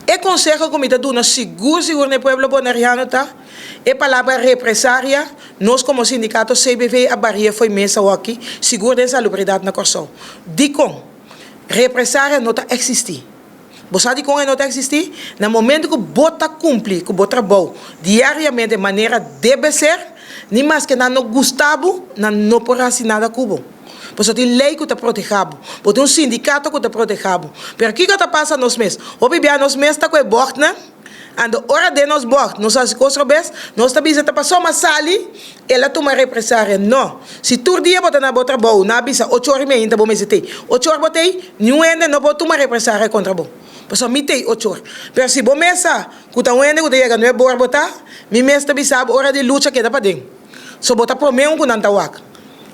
E konseho ku mi ta duna sigur sigur na e pueblo boneriano ta, e palabra represaria, nos komo sindikato CBV a baria fo'i mesa awaki, sigur den salubridat na Kòrsou. Dikon? Represaria no ta eksistí. Bo sa dikon e no ta eksistí? Na momento ku bo ta kumpli ku bo trabou diariamente manera debe ser, ni maske nan no gusta bo, nan no por hasi nada ku bo. Pasobra tin lei ku ta protehá bo. Bo tin un sindikato ku ta protehá bo. Pero kiko ta pasa nos mes? Hopi bia nos mes ta ku e bòrtnan. Anto ora den nos bòrt nos hasi kos robes, nos ta bisa ta pasobra sali el a tuma represaria. No. Si tur dia bo ta na bo trabou, nan a bisa ocho ora i mei ta bo mester tei. Ocho ora bo tei, niun hende no por tuma represaria kontra bo. Pasobra mi tei ocho ora. Pero si bo mes sa ku ta un hende ku ta yega nuebe ora bo ta, mi mes ta bisa bo ora di lucha keda paden. So bo ta promé un ku nan ta wak.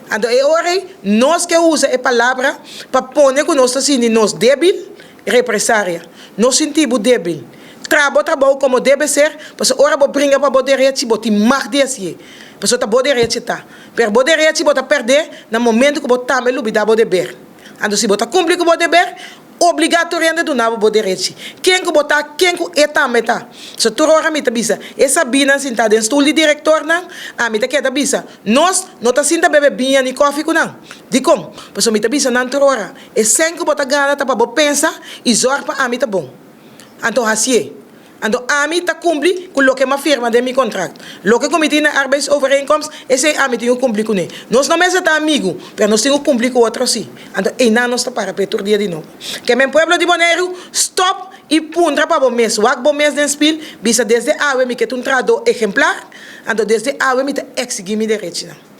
Anto e ora ei nos ke usa e palabra pa pone ku nos ta sinti nos débil. Represaria. No sinti bo debil. Traha bo trabou komo debe ser, pasobra ora bo bringa pa bo derechi, bo tin mag di hasié. Pasobra ta bo derechi ta. Pero bo derechi bo ta pèrdè na momento ku bo tambe lubidá bo deber. Anto si bo ta kumpli ku bo deber, obligá tur hende duna bo bo derechi. Ken ku bo ta, ken ku e tambe ta. So tur ora mi ta bisa, e sabínan sintá den stul di direktornan, ami ta keda bisa, nos no ta sinta bebe biña ni kòfi ku nan. Dikon? Pasobra mi ta bisa nan tur ora, E sèn ku bo ta gana ta pa bo pensa i zòrg pa ami ta bon. Anto hasié. Anto ami ta kumpli ku loke m'a firma den mi kontrakt. Loke ku mi tin na arbeidsovereenkomst, esei ami tin ku kumpli kuné. Nos no mester ta amigu, pero nos tin ku kumpli ku otro sí. Anto einan nos ta para p'e tur dia di nobo. Ke men pueblo di Boneiru, stòp i puntra pa bo mes. Wak bo mes den spil, bisa desde awe mi ke ta un trahadó ehemplar, anto desde awe mi ta eksigí mi derechinan.